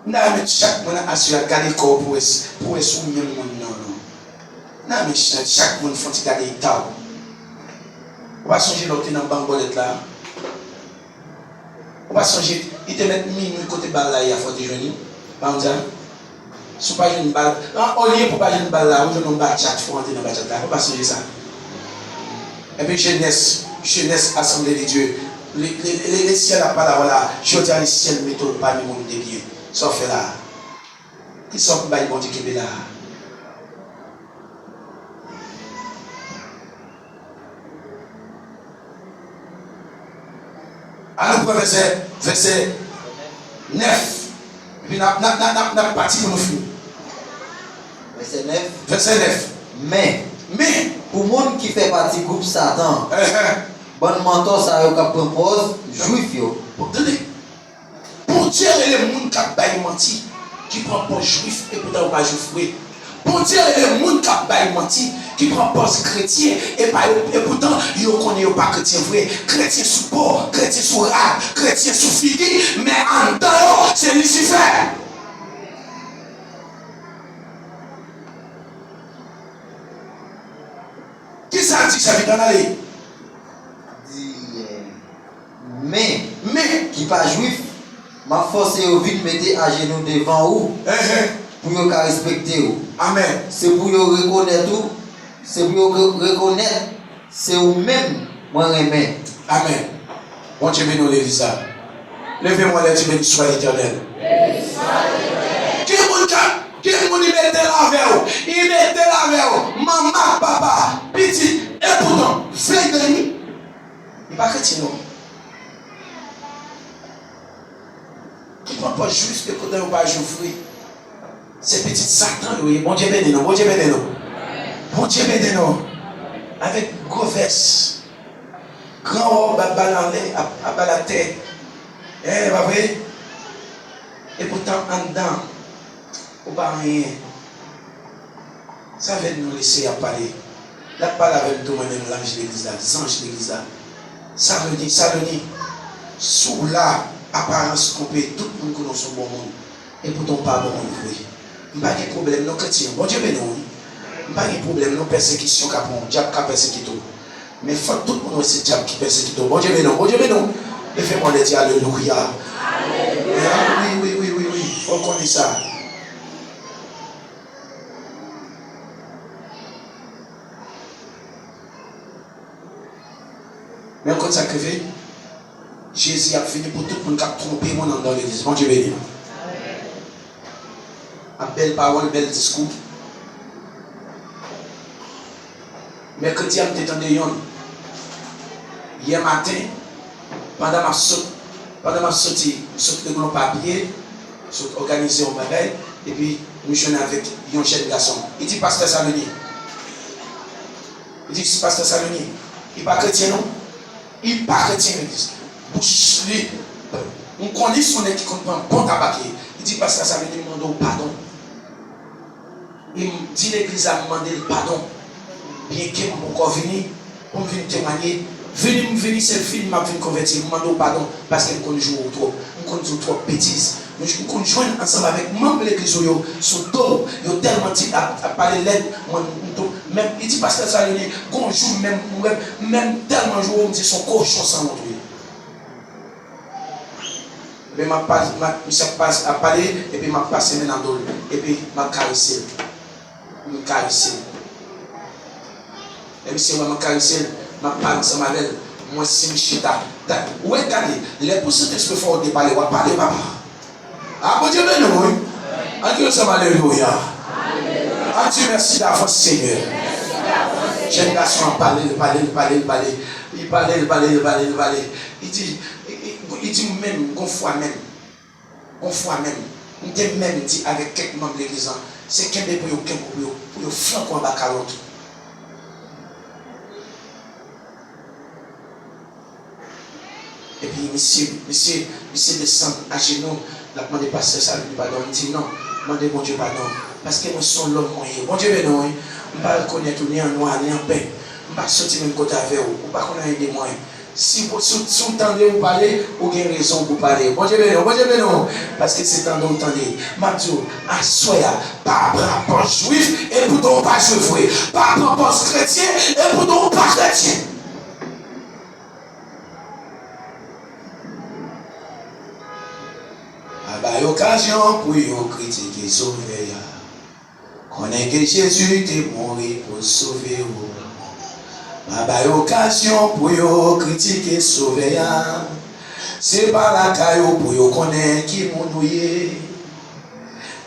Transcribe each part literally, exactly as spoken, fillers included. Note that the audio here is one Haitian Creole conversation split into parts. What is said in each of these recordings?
M ta renmen chak moun aswè a gade kò w pou wè si, pou wè si w menm moun nan non. M ta renmen chak, chak moun fè yon ti gade eta w. Ou pa sonje lè w te nan bank bòlèt la? Ou pa sonje, li te mèt minui kote bal la ye a, fò w te jwenn li. Pa konn sa? Si w pa jwenn bal, an, olye pou w pa jwenn bal la, ou jwenn yon bachat, fò w antre nan bachat la. Ou pa sonje sa? Epi jenès, jenès Asanble de Dye, le, le, le, le syèl ap pale avè w la, jodi a le syèl mete w pami moun de byen. Sa w fè la a? Kisa w bay Bondye kenbe la a? Ann nou pran vèsè, vèsè nèf. Epi n ap, n ap, n ap, n ap, n ap pati pou nou fini. Vèsè nèf. Vèsè nèf. Men, Men, pou moun ki fè pati gwoup Satan, enhen, bann mantò sa yo k ap pran pòz Jwif yo. Tande, Bondye rele moun k ap bay manti, ki pran pòz Jwif, epoutan yo pa Jwif vre. Bondye rele moun k ap bay manti, ki pran pòz kretyen, epa yo, epoutan yo konnen yo pa kretyen vre. Kretyen sou po, kretyen sou rad, kretyen sou figi, men anndan yo, se Lisifè. Kisa l di, sèvitè? Ann ale. Di, eh, men, Men, ki pa Jwif, m ap fòse yo vin mete ajenou devan ou, enhen, pou yo ka respekte w. Amèn. Se pou yo rekonèt ou, se pou yo re-, rekonèt se ou menm mwen renmen. Amèn. Bondye beni w, legliz la. Leve mwen lè di, Béni soit l'Éternel. Gen moun k ap, gen moun li mete l avè w, li mete l avè w, manman ak papa, pitit, epoutan, vèy de nwi, li pa kretyen non. Ki pran pòz Jwif, epoutan yo pa Jwif vre. Se pitit Satan yo ye. Bondye beni nou, Bondye beni nou. Bondye beni nou. Avèk gwo vès, gran wòb ap bal anlè, ap, ap bal atè. Eh, pa vre? Epoutan anndan, ou pa anyen. Sa vle di nou le Seyè ap pale. L ap pale avè m tou, mwen menm, lanj legliz la, zanj legliz la. Sa vle di, sa vle di, si w la, aparans twonpe, tout moun konnen w se yon bon moun. Epoutan w pa bon moun vre. M pa gen pwoblèm non, kretyen. Bondye beni w, wi. M pa gen pwoblèm non, pèsekisyon ka pran w, dyab ka pèsekite w. Men fòk tout moun wè se dyab ki pèsekite w. Bondye beni w, Bondye beni w. Leve men w lè di alelouya. Wi, wi, wi, wi, wi. Fò w konnen sa. Men w konn sa k rive? Jezi ap vini pou tout moun k ap twonpe moun anndan legliz. Bondye beni w. Ap bèl pawòl, bèl diskou. Mèkredi a, m te tande yonn. Yè maten, pandan m ap sot, pandan m ap soti, m sot regle yon papye, m sot òganize yon bagay, epi m jwenn avèk yon jèn gason. Li di, Pastè Saloni, li di, Pastè Saloni, li pa kretyen non. Li pa kretyen, legliz. Bouch li, m konnen se yon nèg ki konn pran bon tabak li ye. Li di, Pastè Saloni, m mande w padon. E m di legliz la m mande l padon. Byenke m poko vini pou m vin temwanye, vini m vini, se vini m ap vin konvèti. M mande w padon paske m konn joure w twòp. M konn di w twòp betiz. M, m konn jwenn ansanm avèk manm legliz ou yo sou do w. Yo tèlman di, ap, ap pale lèd, mwen, m tou, menm, li di, Pastè Saloni, gon jou menm, m wè, menm tèlman joure w, m di, se yon kochon sanwont ou ye. Epi m ap pa-, m ap, misye ap pas-, ap pale, epi m ap pase men nan do l, epi m ap karese l. M karese l. Lè misye wè m ap karese l, m ap pale ansanm avè l. M wè si m chita. Ta-, ou wè, gade, lè pou Sentespri fè w depale, w ap pale, papa. A, Bondye beni w, wi. Ann di ansanm, alelouya. Ann di mèsi davans, Senyè. Jèn gason an pale, l pale, l pale, l pale. Li pale, l pale, l pale, l pale. Li di, Li, li, li di, m menm, gon fwa menm, gon fwa menm, m te menm di avèk kèk manm legliz lan, se kenbe pou yo kenbe w, pou yo, pou yo flanke w anba kalòt ou. Epi misye, misye, misye desann ajenou, l ap mande pastè Saloni padon. M di, non, mande Bondye padon, paske mwen se yon lòm mwen ye. Bondye beni w, wi. M pa rekonèt ou ni an nwa, ni an pèp. M pa soti menm kote avè w. Ou pa konn anyen de mwen. Si, si, si w tande ou pale, ou gen rezon pou pale. Bondye beni w, Bondye beni w. Paske se tande w tande. M ap di w, aswè a, pa pran pòz jwif, epoutan w pa jwif vre. Pa pran pòz kretyen, epoutan w pa kretyen. Pa bay okazyon pou yo kritike Sovè a. Konnen ke Jezi te mouri pou sove w. Pa bay okazyon pou yo kritike Sovè a. Se pa lakay ou pou yo konnen ki moun ou ye.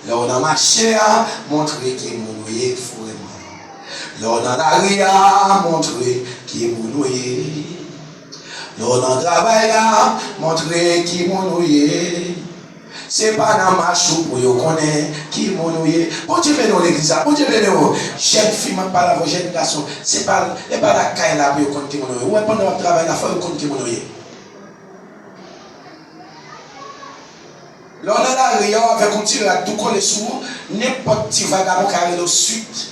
Lè w nan mache a, montre ki moun ou ye, frè mwen. Lè w nan lari a, montre ki moun ou ye. Lè w nan travay la, montre ki moun ou ye. Se pa nan mach ou pou yo konnen ki moun ou ye. Bondye beni w legliz la, Bondye beni w. Jèn fi, m ap pale avè w, jèn gason. Se pa, e pa lakay la pou yo konn ki moun ou ye. Ou wè, pandan w ap travay la, fò yo konn ki moun ou ye. Lè w nan lari a, w avèk yon ti rad tou kole sou ou, nenpòt ti vagabon ka rele w swit.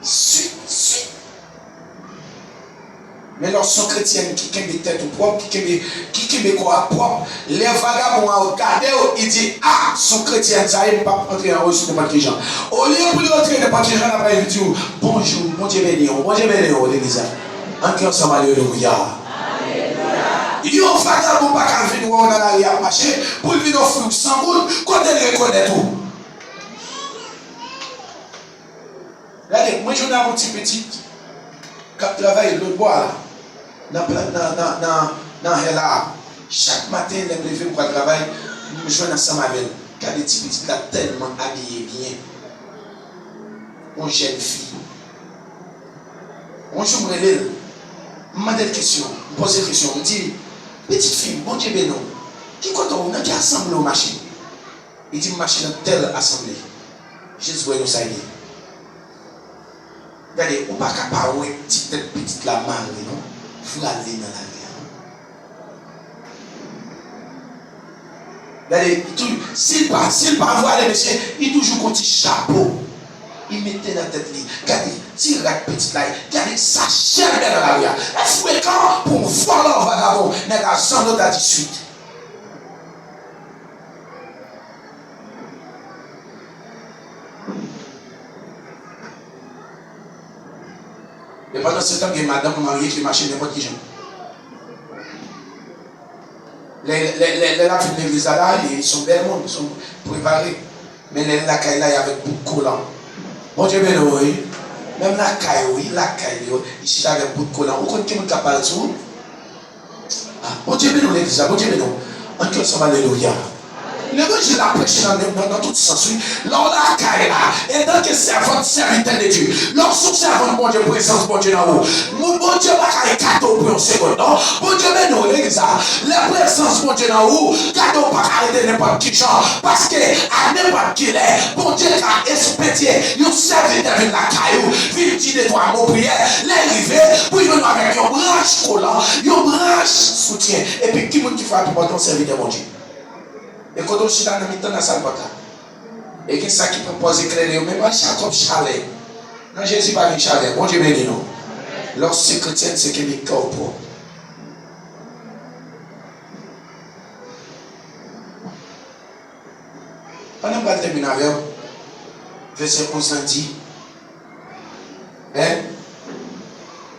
Swit, swit. Men lè w se yon kretyèn ki kenbe tèt ou pwòp, ki kenbe, ki kenbe kò a pwòp, lè vagabon an gade w, li di, "A, se yon kretyèn sa ye, m p ap antre nan rezo nenpòt ki jan." Olye pou li antre nenpòt ki jan, l ap di w, "Bonjou, Bondye beni w, Bondye beni w, legliz la." Antre ansanm, alelouya. Yon vagabon pa ka vin wè w nan lari ap mache, pou l vin ofri w san goud, kote l rekonèt ou. Gade, mwen jwenn ak yon ti pitit k ap travay lòtbò a la, nan, nan, nan, nan, nan hèl la. Chak maten, lè m leve, m pral travay, m jwenn ansanm avè l. Gade ti pitit la tèlman abiye byen. Yon jèn fi. Yon jou, m rele l. M mande l kesyon. M poze l kesyon. M di, "Pitit fi m, Bondye beni w. Ki kote w? Nan ki asanble w mache?" Li di, "M mache nan tèl asanble." Jezi wè nou sa l ye. Gade, ou pa ka pa wè ti tèt pitit la mare, non. Vwale nan lari a, non. Gade, tou, si l pa, si l pa vwale, mesye, li toujou gon ti chapo. Li mete nan tèt li. Gade, ti rad pitit la, gade, sa chèlbè nan lari a. Lè frekan pou vòlò vagabon, nèg a zanno ta diswit. E pandan se tan, gen madanm marye ki mache nenpòt ki jan. Lè, lè, lè, lè l ap vin legliz la, la, li se yon bèl moun, se yon prepare. Men lè l lakay la, li avèk bout kolan. Bondye beni w, wi. Menm lakay ou, wi, lakay li, wi, li chita avèk bout kolan. Ou konn ki moun k ap pale sou ou? Ah, Bondye beni w, legliz la, Bondye beni w. Ann di ansanm, alelouya. Levanjil la preche nan, nan, nan tout sans, wi. Lè w lakay la, antanke sèvant, sèvitè de Dye, lè w se yon sèvant Bondye, prezans Bondye nan ou. Moun Bondye pa ka ekate w pou yon segonn, non. Bondye beni w, legliz la. Lè prezans Bondye nan ou, gade w pa ka rete nenpòt ki jan. Paske a nenpòt ki lè, Bondye ka espedye yon sèvitè vin lakay ou, vin di de twa mo priyè. Lè l rive, pou jwenn ou avèk yon branch kolan, yon branch soutyen. Epi ki moun ki frape pòt la? Yon sèvitè Bondye. E kote w chita nan mitan nan sal pòt la? E gen sa ki pran pòz eklere yo menm, a Jakòb chalè. Non, Jezi pa gen chalè. Bondye beni nou. Lè w se kretyèn, se kenbe kè w pwòp. Pandan m pral tèmine avè w, vèsè onz lan di, Hein?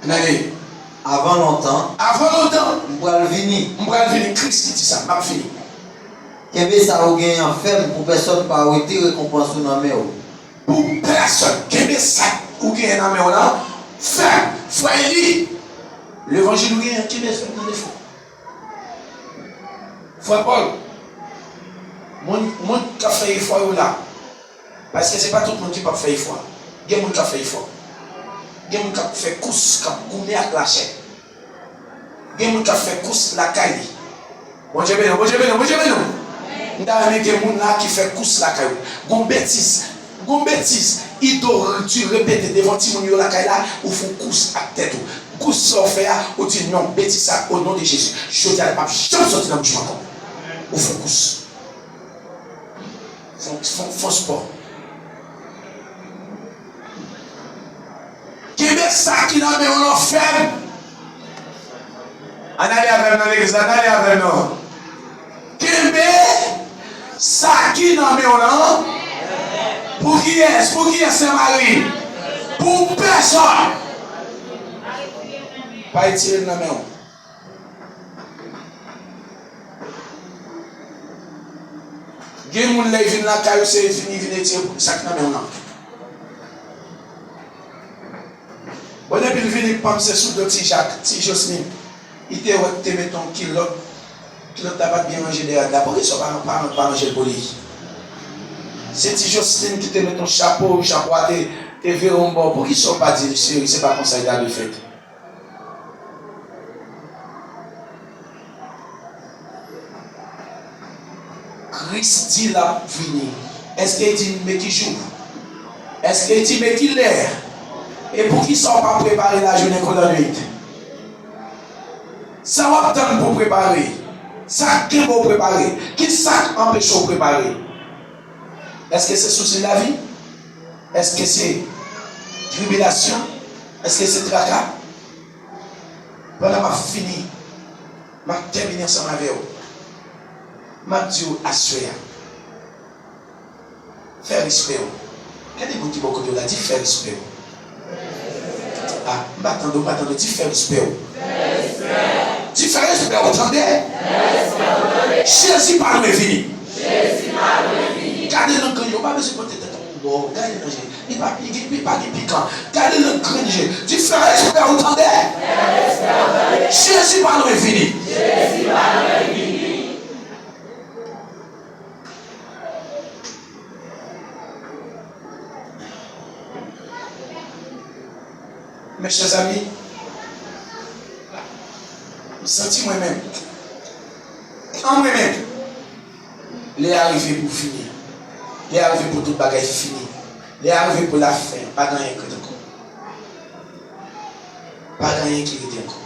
Ann ale. Avan lontan, Avan lontan, m pral vini. M pral vini. Kris ki di sa, m ap vini. Kenbe sa ou genyen an fèm pou pèsonn pa wete rekonpans ou nan men w. Pou pèsonn, kenbe sa ou genyen nan men w lan fèm. Frè Eli, levanjil ou genyen, kenbe fèm nan defo. Frè Pòl, moun, moun k ap fè efò yo la. Paske se pa tout moun ki p ap fè efò. Gen moun k ap fè efò. Gen moun k ap fè kous, k ap goumen ak lachè. Gen moun k ap fè kous lakay li. Bondye beni w, Bondye beni w, Bondye beni w. M ta renmen gen moun la ki fè kous lakay ou. Gon betiz, gon betiz, Ido di repete devan timoun yo lakay la, ou fè kous ak tèt ou. Kous sa w fè a, ou di non, betiz sa, o non de Jezi. Jodi a, l p ap janm sòti nan bouch mwen ankò. Ou fè kous. Fon, fon, fon spò. Kenbe sa ki nan men w lan fèm. Ann ale avè m nan legliz la, ann ale avè m non. Kenbe sa ki nan men w lan. Pou kiyès? Pou kiyès, Sè Mari? Pou pèsòn. Pa retire l nan men w. Gen moun lè y vin lakay ou, se vini, vin retire sa k nan men w lan. Bon, depi l vini, panse sou do ti Jak, ti Joslin. Li te wè k te met yon kilòt, kilòt la pa t byen ranje de rad la. Poukisa w pa, pa, pa ranje l pou li? Se ti Joslin ki te met yon chapo, chapo a te, te vire yon bò. Poukisa w pa di li, cheri, se pa konsa l ta dwe fèt? Kris di l ap vini. Èske l di men ki jou? Èske l di men ki lè? E poukisa w pa prepare lajounen kou lannwit? Sa w ap tann pou w prepare? Sa k kenbe w prepare? Kisa k anpeche w prepare? Èske se sousi lavi? Èske se tribilasyon? Èske se traka? Pandan m ap fini, m ap tèmine ansanm avè w. M ap di w aswè a, fè respè w. Gade moun ki bò kote w la, di, fè respè w. A, m pa tande w, m pa tande w, di, fè respè w. Di, fè respè w, tande. Jezi pa lwen vini. Gade nan grenn yo, w pa bezwen pote tèt ou bò, gade nan je. Li pa, li, li pa gen pikan. Gade nan grenn je. Di, fè respè w, tande. Jezi pa lwen vini. Mes chers amis, m santi mwen menm, an mwen menm, lè a rive pou fini. Lè a rive pou tout bagay fini. Lè a rive pou lafen. Pa gen anyen ki rete ankò. Pa gen anyen ki rete ankò.